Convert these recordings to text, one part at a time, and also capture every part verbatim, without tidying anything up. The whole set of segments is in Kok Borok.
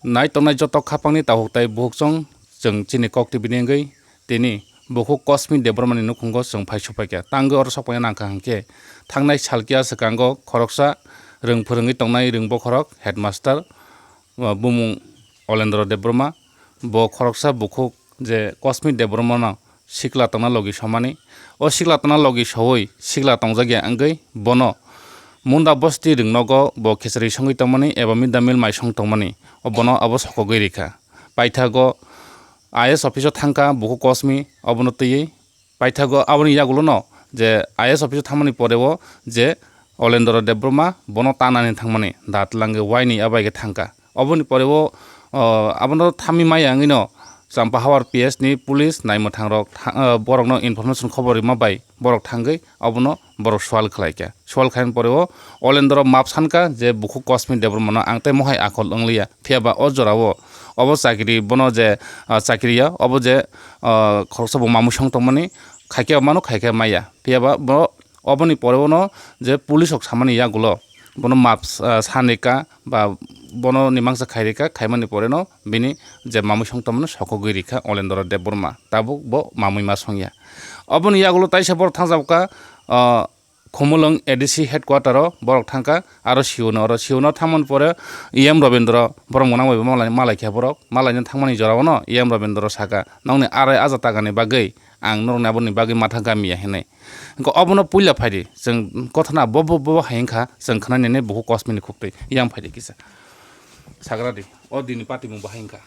Nai tongnai joto khapangni takhuk tai bukhukchong chwng chini kok T V ni wngwi tini bukhuk Kosmi Debbarmani nukhungo chwng phai suphaikha. Tangwi oro sokphaina nangkha hwnkhe thangnai salkia swkango khoroksa rwng phwrwngwi tongnai rwng bokhorok headmaster, uh, bumung Olendro Debbarma, bo khoroksa bukhuk je Kosmi Debbarmano sikla tongna logi somani. O sikla tongna logi soui sikla tongjakya wngwi bono Munda bosti rwngnogo bo khichari songwi tongmani eba mid day meal mai song tongmani. O bono abo sokogwi rikha. Paithago I A S office o thangkha bukhuk Kosmi obono twiwi. Paithago aboni yagulono je I A S office o thangmani pore o je Olendro Debbarma bono tanani thangmani da twlangwi waini abai khe thangkha. Oboni pore o, o, abono thamwi maya wngwino Champahawar P S ni police naimwthang rok tha-, o, borokno information khobor rima bai borok thangwi abono borok sual khlaikha. Sual khlaini pore o Olendro map sankha je bukhuk Kosmi Debbarmano ang tei mohai akhol wngliya. Phiyaba o jorao obo chakiri bono je, o, chakiriya obo je, o, khoroksa bo mamwi song tongmani khaikhe mano khaikhe maya. Phiyaba bo Oboni pore bono je police rok samani yagulo bono map, ah, sanrika ba bono mimangsa khairika, khaimani poreno bini je mamwi song tongmani sokogwi rikha Olendro Debbarma, tabuk bo mamwi ma songya. Oboni yagulo taisa borok thangjakha, ah, Khumulwng A D C headquarter o borok thangkha, aro C O no, oro C O no thangmani pore E M Robindra borok mwnang bai bo malai, malaikha borok, malaina thangmani jorao no E M Robindra saka, "Nokni arai aja tagani bagwi ang norokni aboni bagwi matha gamiya," hinwi. Hwnkhe obono puila phaidi, chwng kothona bo, bo, bo hai wngkha, chwng khwnani hwnwi bukhuk Kosmini khuktwi yang phaidi kisa. Sagra di, o dini patimung bo hai wngkha.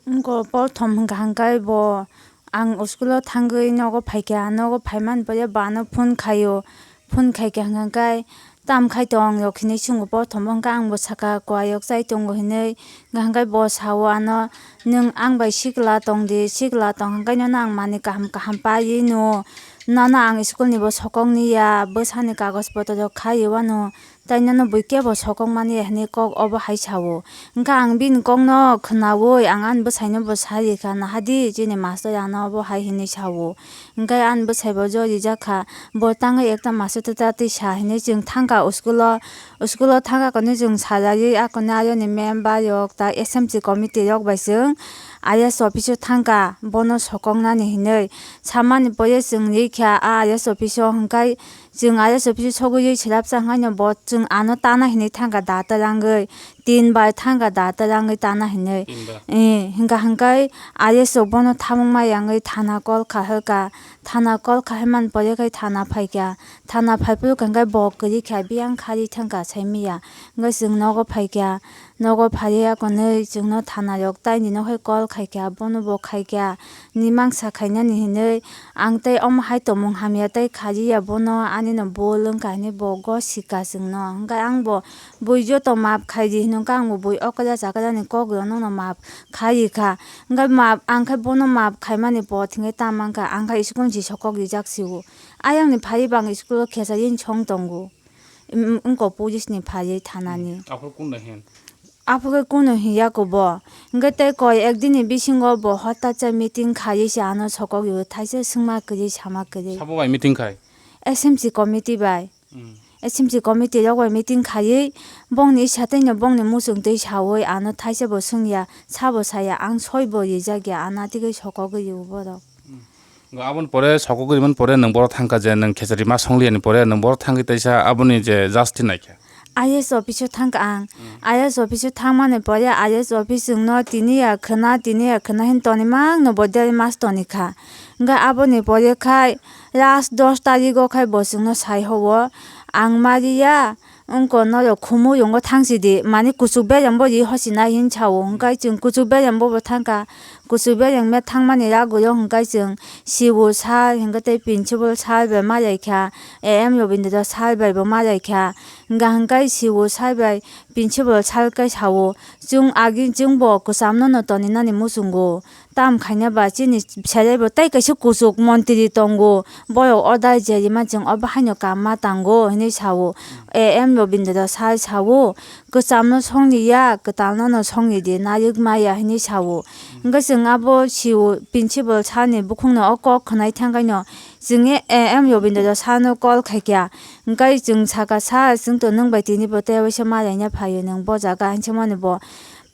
Wngkha, prothom hwnkha hwnkhe bo ang school o thangwi nogo phaikha, nogo phaimani pore bo ano phone khaio, phone khaikha hwnkha hwnkhe tam khai tong rok hinwi chwngo, prothom wngkha ang bo sakha kwayok chai tongo hinwi, hwnkha hwnkhe bo sao ano, "Nwng ang bai sikla tong di, sikla tong hwnkhe nono ang manwi kaham kaham paiwi nw, nono ang school ni bo sokok ni ya, bwsani kagoj potro rok khai wano, tei nono bui kebo sokok mani ya," hinwi kok obo hai sao. Hwnkhe ang bini kok no khwnaui ang ani bwsai no bo sai rikha, "Naha di chini master ano obo hai hinwi sao." Hwnkhe ani bwsai bo jo rijak kha, bo tangwi ekta master tei ta twi sa hinwi chwng thangkha school o, school o thangkha kwnwi chwng sajagwi a kwnwi ayoni member rok ta S M C committee rok bai chwng I A S office o thangkha bono sokoknani hinwi samani pore chwng rikha a I A S office o, hwnkhe chwng I A S office o sogwi swlapsa hwnkhe no bo chwng ano tana hinwi thangkha da twlangwi. Tin bai thangkha da twlangwi tana hinwi. Tin bai. Eh, hwnkha hwnkhe I A S rok bono thamung ma yangwi thana call kha hwnkha. Thana call kha hwnkhe man pore khai thana phaikha. Thana phaiphuru hwnkhe bo kwrwi kha, biyang khari thangkha saimanya. Hwnkhe chwng nogo phaikha. Nogo phaiwi akonwi chwngno thana rok taini no khai call khaikha, bono bo khaikha. Mimangsa khainani hinwi ang tei omo hai tongmung hamya tei khariya bono ani no bul wngkha hinwi bo gosika chwngno. Hwnkhe ang bo bui joto maap khai di hinwi khe ang bo bui okra chakra ni kok rok no no maap khai rikha. Hwnkhe maap ang khe bono maap khaimani bo thwngwi ta mankha, ang khe school ni si sokok rijak si o. Ayang ni phaiwi bo ang school o khechawi song tongo. Wngkha police ni phaiwi thana ni. Aphuru kunu hin? Aphuru kunu hin ya ko bo. Hwnkhe tei koi ek din ni bisingo bo hotat cha meeting khaiwi se ano sokok rio, thaisa swngma kwrwi sama kwrwi. Sabo bai meeting khai? S M C committee bai. Hmm. S M C committee rok bai meeting khaiwi bongni isa tei no bongni muchung twi sawi ano thaisa bo swngya, sabo saya, ang soi bo rijak ya, ano atigwi sokogwi rio borok. Aboni pore sokogwi rimani pore nwng borok thangkha je nwng khecha rima songliyani pore nwng borok thangwi teisa aboni je justice naikha. I A S office o thangkha ang. Hmm. I A S office o thangmani pore I A S office chwngno tini ya khwna, tini ya khwna hin toni mangno bo deri mas toni kha. Hwnkhe aboni pore khai last dos tarigo khai bo chwngno sai ho o, ang mari ya, wngkha norok khumui rongo thang sidi, mani kuchuk bereng bo ri hosi nai hin sao, hwnkhe chwng kuchuk bereng bo bo thangkha, kuchuk bereng me thangmani yagulo hwnkhe chwng C O sir hwnkhe tei principal sir bai malaikha, A M Robindra sir bai bo malaikha, hwnkha hwnkhe C O sir bai principal sir khe sao, chwng agi chwng bo kwcham no no toni nani muchungo. Tam khaina ba chini bwsai bo tei kaisa kuchuk montri tongo, borok o dai jerima chwng o bahaino kam ma tango hinwi sao. A M Robindra sir sao, kwcham no songni ya, kwtal no no songni di, nayuk maya hinwi sao. Hwnkhe chwng abo C O principal sir ni bukhuk no o kok khwnai thangkhaino chwng A M Robindra sir no call khaikha. Hwnkhe chwng sakha, "Sir, chwng to nwng bai tini bo tei waisa malaina phaio, nwng bo jaga," hinwi mani bo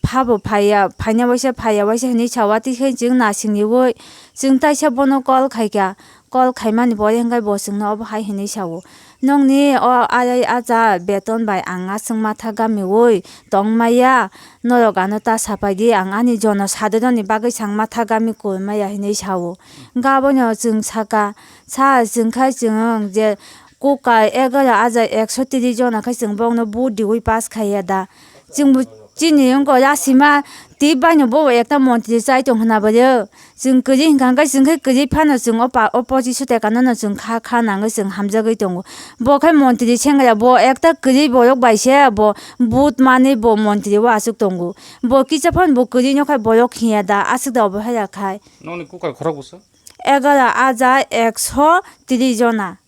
Phabo phaiya, phaina waisa phaiya waisa hinwi sao, tei khe chwng nasingni woi chwng taisa bono call khaikha, call khaimani pore hwnkhe bo chwngno obo hai hinwi sao, "Nokni o ayai acha beton bai ang aswk matha gamiui tongmaya, norok ano ta sapaidi, ang ani jono sadodoni bagwi sang matha gami kolmaya," hinwi sao. Hwnkhe abono chwng saka, "Sir, chwng khai chwng je kukai egaro aja ekso tris jona khai chwng bokno vote diui pass khaiya da?" Chwngbo chini wngkha ya sima twi baino bo ekta montri chai tong hwna bai o. Chwng kwrwi hwnkha hwnkhe chwng khe kwrwi phano chwng o pa-, o pochiso tekano no chwng kha, kha nangwi chwng hamjagwi tongo. Bo khe montri sengya, bo ekta kwrwi borok bai se bo vote manwi bo montri o aswk tongo. Bo kisa phano bo kwrwi no khai borok hiya da, aswk da obo hai ya khai. Nokni kukai khorok bwswk? Egaro aja ekso tris jona.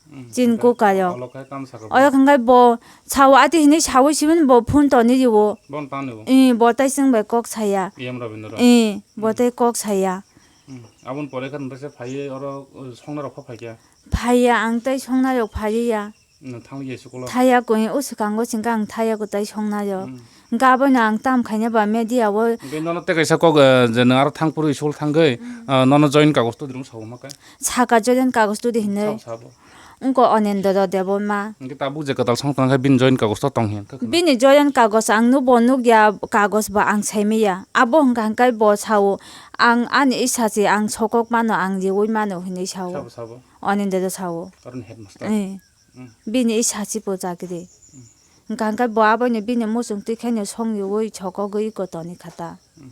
Hmm, chini kukayo. Olo khai tamo sakha. Olo hwnkhe bo sao ati hinwi saui sibini bo phone toni riwo. Bon tani bo. Eh, bo tai chwng bai kok saya. E M Rabindra. Eh, bo tai kok saya. Hmm, aboni pore khe nwng taisa phaiwi oro, uh, songna rok pha phaikha. Phaiya, ang tai songna rok phaiya. Nwng thangli ya school o? Thaya koi, o swkango chwngkhe ang thaya koi tai songna rok. Hmm. Hwnkhe abono ang tam khaina ba media o. Hwnkhe nono tei kaisa kok, eh, je nwng aro thang phuru school thangwi, hmm, eh, nono join kagoj twi rwng sao ma khe? Saka join kagoj twi hinwi. Sabo, sabo. Wngkha Anindra Debbarma. Hwnkhe tabuk je kwtal song tong khe bini join kagoj to tong hinkhe khwna. Bini join kagoj ang nubo nukya, kagoj bo ang saimaya. Abo hwnkha hwnkhe bo sao, "Ang ani isa se ang sokok mano, ang riui mano," hinwi sao. Sabo, sabo. Anindra sao. Karon headmaster. Eh. Hmm. Bini isa se bo chakri. Hmm. Hwnkha hwnkhe bo abono bini muchung twi khaino song riui sokogwi iko toni khata. Hmm.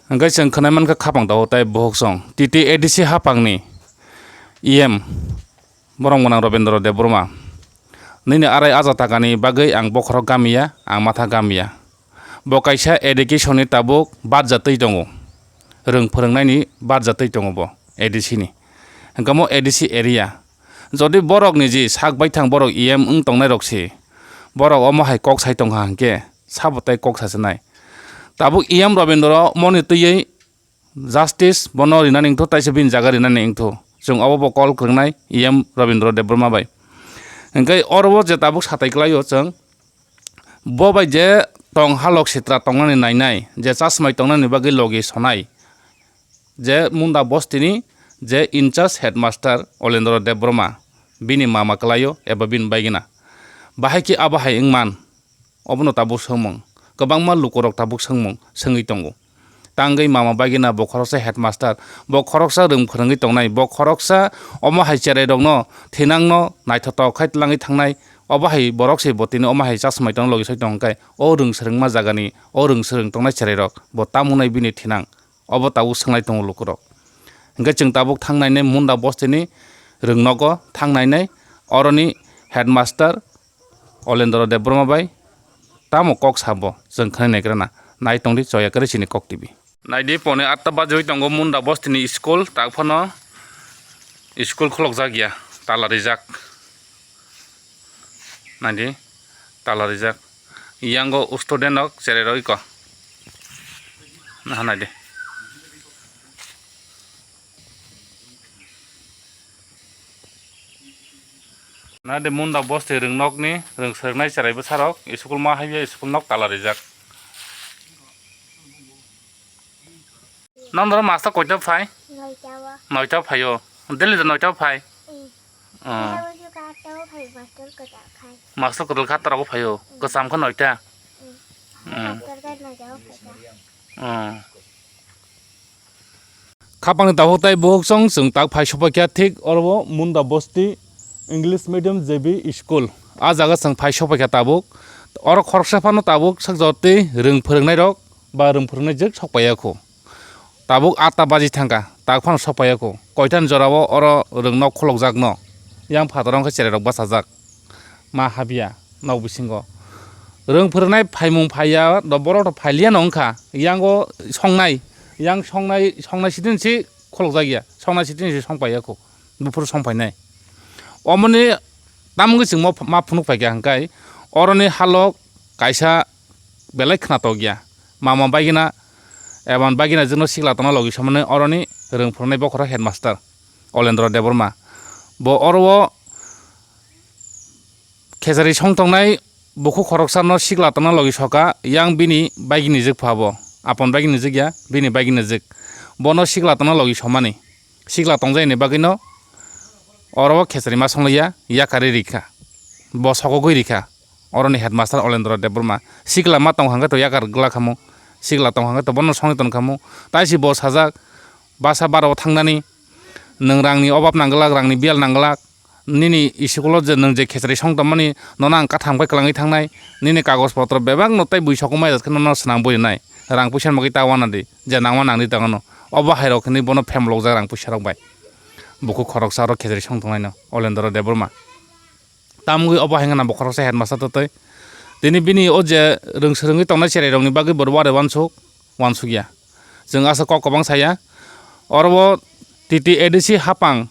Hwnkhe chwng khwnai mankha khapang tabuk tei bohok song T T A D C hapangni E M borok gwnang Robindra Debbarma. Nini arai aja takani bagwi ang bokhorok gamiya, ang matha gamiya. Bo kaisa education ni tabuk barjatwi tongo. Rwng phwrwngnaini barjatwi tongo bo A D C ni. Hwnkhe omo A D C area. Jodi borok ni ji sak baithang borok E M wng tongnai rok se, borok omo hai kok sai tongkha hwnkhe sabo tai kok sachinai. Tabuk E M Robindra moni twiwi justice bono rinani wngthu, taisa bini jaga rinani wngthu. Chwng obo bo call kwrwngnai E M Robindra Debbarma bai. Hwnkhe oro o je tabuk satai kwlaio chwng, bo bai je tong halok sitra tongnani nainai, je chasmai tongnani bagwi logi sonai, je Munda bostini je in charge headmaster Olendra Debbarma, bini mama kwlaio eba bini baigina. Bahai khe abo hai wngman, obono tabuk swngmung, kwbangma lukurok tabuk swngmung swngwi tongo. Tangwi mama bagina bo khoroksa headmaster, bo khoroksa rwng phwrwngwi tongnai, bo khoroksa omo hai cherairokno thinangno naithotok khai tlangwi thangnai, obo hai borok se bo tini omo hai chasmai tongno logi soi tong khe, o rwng swrwngma jagani, o rwng swrwng tongnai cherairok bo tamo wngnai bini thinang, obo tabuk swnglai tongo lukurok. Hwnkhe chwng tabuk thangnainai Munda bostini rwngnogo thangnainai, oroni headmaster Olendra Debbarma bai tamo kok sabo chwng khwnai naikrana. Nai tongdi Choya Kwrwi chini Kok T V. Naidi pone atta bajwi tongo Munda bostini school, tak phano school khulokjak ya, tala rijak. Naidi, tala rijak. Yango student rok cherai rok iko. Naha naidi. Naidi Munda bosti rwngnokni rwng swrwngnai cherai bwsarok, school ma haiya school nok tala rijak. Nang doro master koita phai? Noita o. Noita o phaio. Daily do noita o phai? Mm. Oh. Noita o suka atta o phai, master kwtal khai. Master kwtal kha atta rogo phaio. Mm. Kwcham khe noita. Mm. Mm. Master khe noita o phaikha. Oh. Khapangni tabuk tai buhuk song chwng tak phai sopaikha thik oro o Munda bosti English medium J B school. A jaga chwng phai sopaikha tabuk. Oro khoroksa phano tabuk sak jotwi rwng phwrwngnai rok ba rwng phwrwngnai jwk sok paiya khu. Tabuk atta baji thangkha, tak phano sok paiya khu. Koitani jorao oro rwng nok khulokjak no. Yang phataro wngkha cherai rok bachajak. Ma habya nok bisingo. Rwng phwrwngnai phaimung phaiya do borok to phailiya no wngkha. Yango songnai, yang songnai, songnai sidin si khulokjak ya. Songnai sidin si song paiya khu. Buphuru song painai. Omoni tamungwi chwng mo ma phunuk paikha hwnkhe oroni halok kaisa belai khwnatok ya. Mama bagina, eban bagina jwkno sikla tongna logi somani oroni rwng phwrwngnai bokhorok headmaster Olendra Debbarma. Bo oro o khejari song tongnai Bukhuk khoroksano sikla tongna logi soka, yang bini baigi nijwk pha bo. Apon baigi nijwk ya, bini baigi nijwk. Bono sikla tongna logi somani. Sikla tongjani bagwino oro o khesari ma songliya, yakarwi rikha. Bo sokogwi rikha. Oroni headmaster Olendra Debbarma. Sikla ma tong hangkhe to yakar glak hamu. Sikla tong hangkhe to bono songwi ton khamu. Tai si bo sajak, basa baro thangnani, nwng rangni obab nang glak, rangni biyal nang glak. Nini iskulo je nwng je khesari song tongmani, nono ang katham khe kwlangwi thangnai. Nini kagoj potro bebak no tei bui sokomai rok khe nono swnam bui rwnai. Rang puisa ni bagwi ta wana di, je nangma nang di tongno. Obo hai rok hinwi bono phemlokjak rang puisa rok bai. Bukhuk khoroksa oro khesari song tongnai no, Olendra Debbarma. Tamgwi obo hai wngkha na bo khoroksa headmaster twtwi. Tini bini o je rwng swrwngwi tongnai cherai rokni bagwi bo wari wansuk, wansukya. Chwng aswk kok kwbang saya. Oro o T T A D C hapang,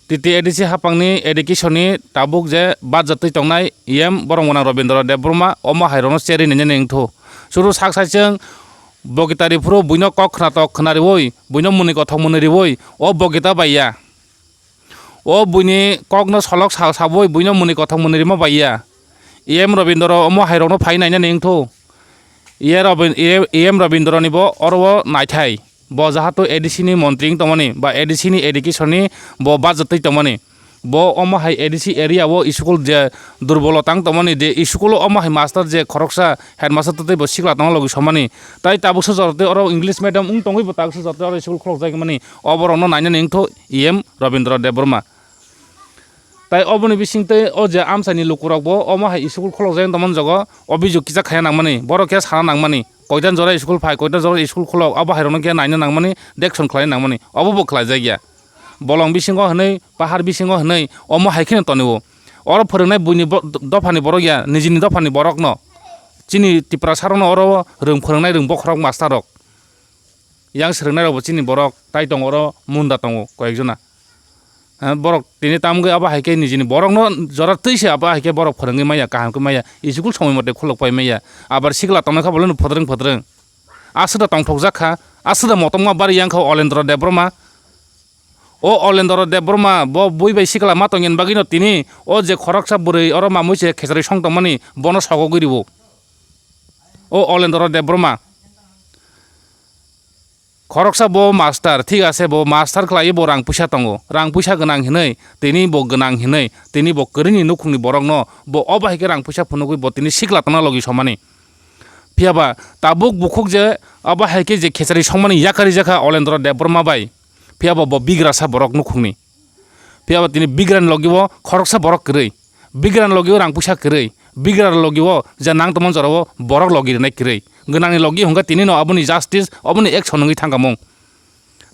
T T A D C hapangni education ni tabuk je bajatwi tongnai E M borok gwnang Robindra Debbarma omo hai rokno cherwi nini wngthu. Suru sak sai chwng bokitari phuru buino kok khwnatok khwnariwi, buino mwnwi kothok mwnwi riwi o bokita bai ya. O buini kokno solok sa-, sabwi buino mwnwi kothok mwnwi rima bai ya. E M Robindra omo hai rokno phai nainani wngthu. E M Robin-, E M Robindra ni bo oro o naithai. Bo jahato A D C ni montri wng tongmani ba A D C ni education ni bo bajatwi tongmani. Bo omo hai A D C area o school je durbolo tang tongmani, je school o omo hai master je khoroksa headmaster tei bo sikla tongna logi somani. Tai tabuksa jorotwi oro English medium wng tongwi bo tabuksa jorotwi oro school khulokjak mani. Oborokno nainani wngthu E M Robindra Debbarma. Tai oboni bisingtwi o je amchaini lukurokbo omo hai school khulokjak wng tongmani jogo obijok kisa khaiya nangmani, borok khe sana nangmani. Koitan jora school phai, koitan jora school khulok, abo hai rokno khe naina nangmani, dekson khlai nangmani. Obo bo khlaijakya. Bolong bisingo hwnwi, pahar bisingo hwnwi, omo hai kheno tonio. Oro phwrwngnai buini bo-, dophani borok ya, nijini dophani borokno. Chini Tiprasa rokno oro rwng phwrwngnai rwng bokhorok master rok. Yang swrwngnairokbo chini borok tai tongo, oro munda tongo koyekjona. Eh, borok tini tamgwi abo hai khe nijini borokno jora twi se abo hai khe borok phwrwngwi maya, kaham khe maya, school somoi mote khulok pai maya. Abar sikla tongnaikha boleno phodrwng phodrwng. Aswkda tongthokjak kha, aswkda motokma bari yang kha o Olendra Debbarma. O Olendra Debbarma bo bui bai sikla ma tongya bagwino tini o je khoroksa bwrwi oro mamui se khesari song tongmani bono sogogwi rwo. O Olendra Debbarma. Khoroksa bo master, thik ase, bo master khlaiwi bo rang puisa tongo. Rang puisa gwnang hinwi, tini bo gwnang hinwi, tini bo kwrwini nukhungni borokno bo obo hai khe rang puisa phunugwi bo tini sikla tongna logi somani. Phiya ba tabuk bukhuk je obo hai khe je khechari songmani yakarwi jakha Olendra Debbarma bai. Phiya ba bo bigrasa borok nukhungni. Phiya ba tini bigrani logi o khoroksa borok kwrwi. Bigrani logi o rang puisa kwrwi. Bigrani logi o je nang tongmani jora o borok logi rwnai kwrwi. Gwnangni logi hwnkhe tini no aboni justice, aboni action wngwi thangkha mung.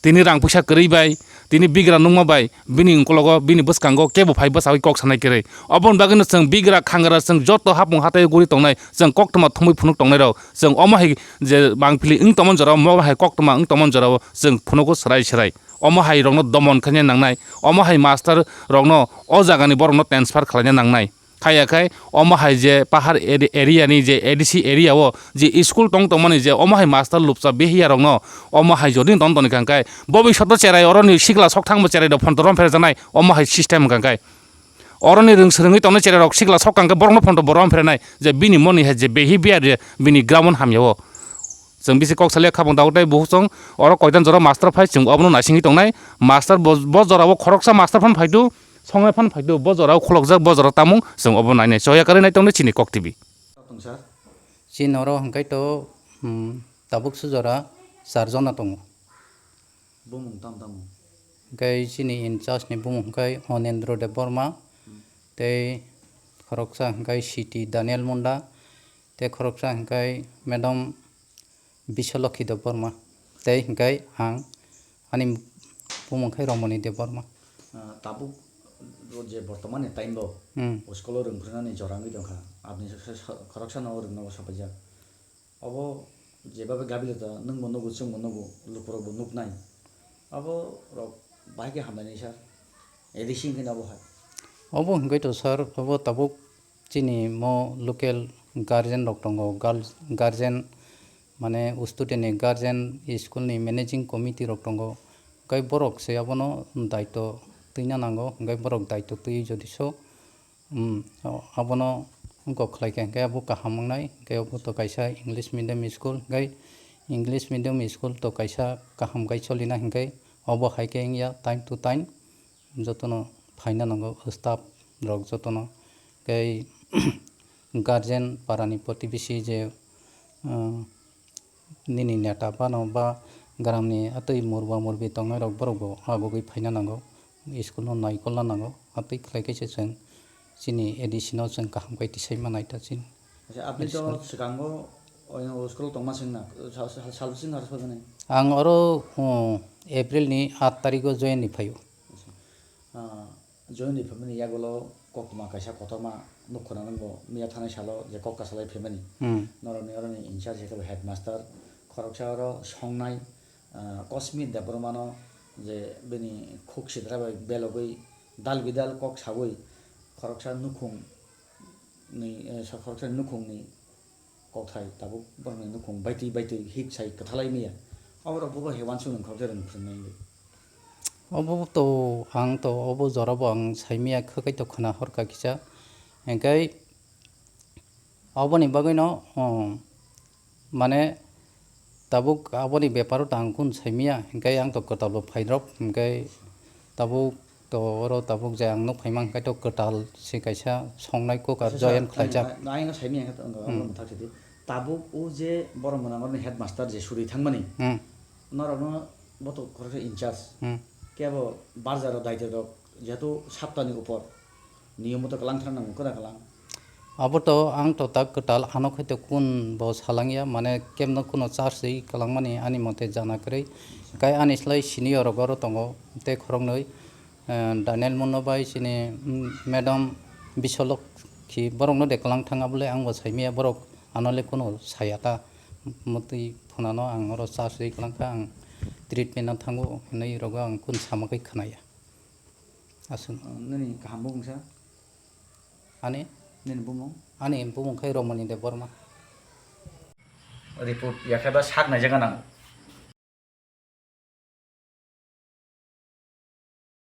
Tini rang puisa kwrwi bai, tini bigra nungma bai, bini ungkologo, bini bwskango kebo phai bwsagwi kok sanai kwrwi. Oboni bagwino chwng bigra khangra chwng joto hapung hatai guri tongnai, chwng koktwma thumwi phunuk tongnai rok, chwng omo hai je bangphili wng tongmani jora o, mo hai koktwma wng tongmani jora o chwng phunugo swrai swrai. Omo hai rokno domon khaina nangnai, omo hai master rokno o jagani borokno transfer khlaina nangnai. Khaya khai omo hai je pahar eri-, area ni je A D C area o je school tong tongmani je omo hai master lupsa behiya rokno omo hai jodi ton toni kha khai bobishoto cherai oroni sikla sok thangbo cherai rok phonto rom pherjaknai omo hai system kha khai oroni rwng swrwngwi tongnai cherai rok sikla sok kha khai borokno phonto bo rom phernai je bini moni hai je behavior je bini gramon hamya o. Chwng bisi kok salia khabang dago tei bukhuk chwng oro koitan jora master phai chwng obono naisingwi tongnai. Master bo, bo jora o khoroksa master phan phaidu, songnai phan phaidu, bo jora o khulokjak, bo jora o tamung chwng obo nainai. Choya karwi nai tongnai chini Kok T V. Tong sir. Chini oro hwnkhe to, hmm, tabuk sujora char jona tongo. Bumung tam tamo? Hwnkhe chini in charge ni bumung hwnkhe Onendro Debbarma, hmm, tei khoroksa hwnkhe C T Daniel Munda, tei khoroksa hwnkhe Madam Biswalokhi Debbarma, tei hwnkhe ang, ani bumung khe Romoni Debbarma. Ah, tabuk bo je bortomani time bo, hmm, o school o rwng phwrwngnani jora wngwi tongkha, aboni sa-, sa-, khoroksa no rwngno bo sapaijak. Obo jebabe gabileta nwngbo nugo, chwngbo nugo, lukurokbo nuknai. Abo rok bahai khe hamlainai sir. A D C hwnkhe abo hai. Obo hwnkhe to sir, obo tabuk chini mo local guardian rok tongo, gal-, guardian mane student ni guardian, school ni managing committee rok tongo. Hwnkhe borok se abono daitw twina nango, hwnkhe borok daitw twiwi jodi so, um, abono wngkok khlai kha, hwnkhe abo kaham wngnai, hwnkhe obo to kaisa English medium school, hwnkhe English medium school to kaisa kaham khai cholina, hwnkhe obo hai khe wngya time to time jotono phaina nango, staff rok jotono, tei guardian parani protibesi je, ah, nini neta phano ba gramni atwi murba murbi tongnai rok borok bo agugwi phaina nango, school no naikolna nango, atwi khlai khe se chwng chini A D C no chwng kaham khai tisai manai ta chini. Acha, apni to school. Swkango oino school tongma swngna, sal, sal, sal bising har sojani? Ang oro, um, April ni aat tarikh o join ni phaio. Acha. Ah, join ni phaimani yagulo koktwma kaisa kotorma nukhuna nangbo miya thanai salo je kok kasalai phaimani. Hmm. Norokni oroni in charge khe headmaster, khoroksa oro songnai, ah, Kosmir Debbarmano je bini khuk sidra bai belogwi dal bidal kok sawi khoroksa nukhung ni, eh, sa khoroksa nukhungni kokthai tabuk borokni nukhung baitwi baitwi hik sai kwthalai maya. Oborok bubo he uansukmung khoroksa rwng phwrwngnai wngwi. Obo to ang to obo jorabo ang saimaya khwkai to khwna horkha kisa. Hwnkhe oboni bagwino, um, mane tabuk aboni beparo to ang kun saimaya, hwnkhe ang to kwtal bo phairok, hwnkhe tabuk to oro tabuk je ang nuk phaima hwnkhe to kwtal se kaisa songnai kok ar kaisa join sa-, khlaijak. Ang, ang, ang saimaya hwnkhe to, Hmm. Ang mwthak sidi. Tabuk o je borok mwnang oroni headmaster je suri thangmani, Hmm. Norokno bo to khoroksa in charge. Hmm. Kebo barjaro daityo rok jehetu saptani upor niyom moto kwlang thang nango kwna kwlang. Abo to ang to tak kwtal ano khai to kun bo salangya, mane kebno kuno charge ri kwlangmani ani mote jana kwrwi. Kai ani slai senior rok oro tongo tei khoroknwi, eh, Daniel Muno bai chini, mm, madam Bisolok khi borokno de kwlang thang abole ang bo saimaya borok ano le kuno saya ta. Motwi phunano ang oro charge ri kwlang kha, ang treatment no thango hinwi rogo ang kun sama kai khwnaya. Aswk. Nini kaham bumung sa? Ani? Nini bumung? Ani bumung khai Romoni Debbarma. Report yakheba sak nai jaga nang.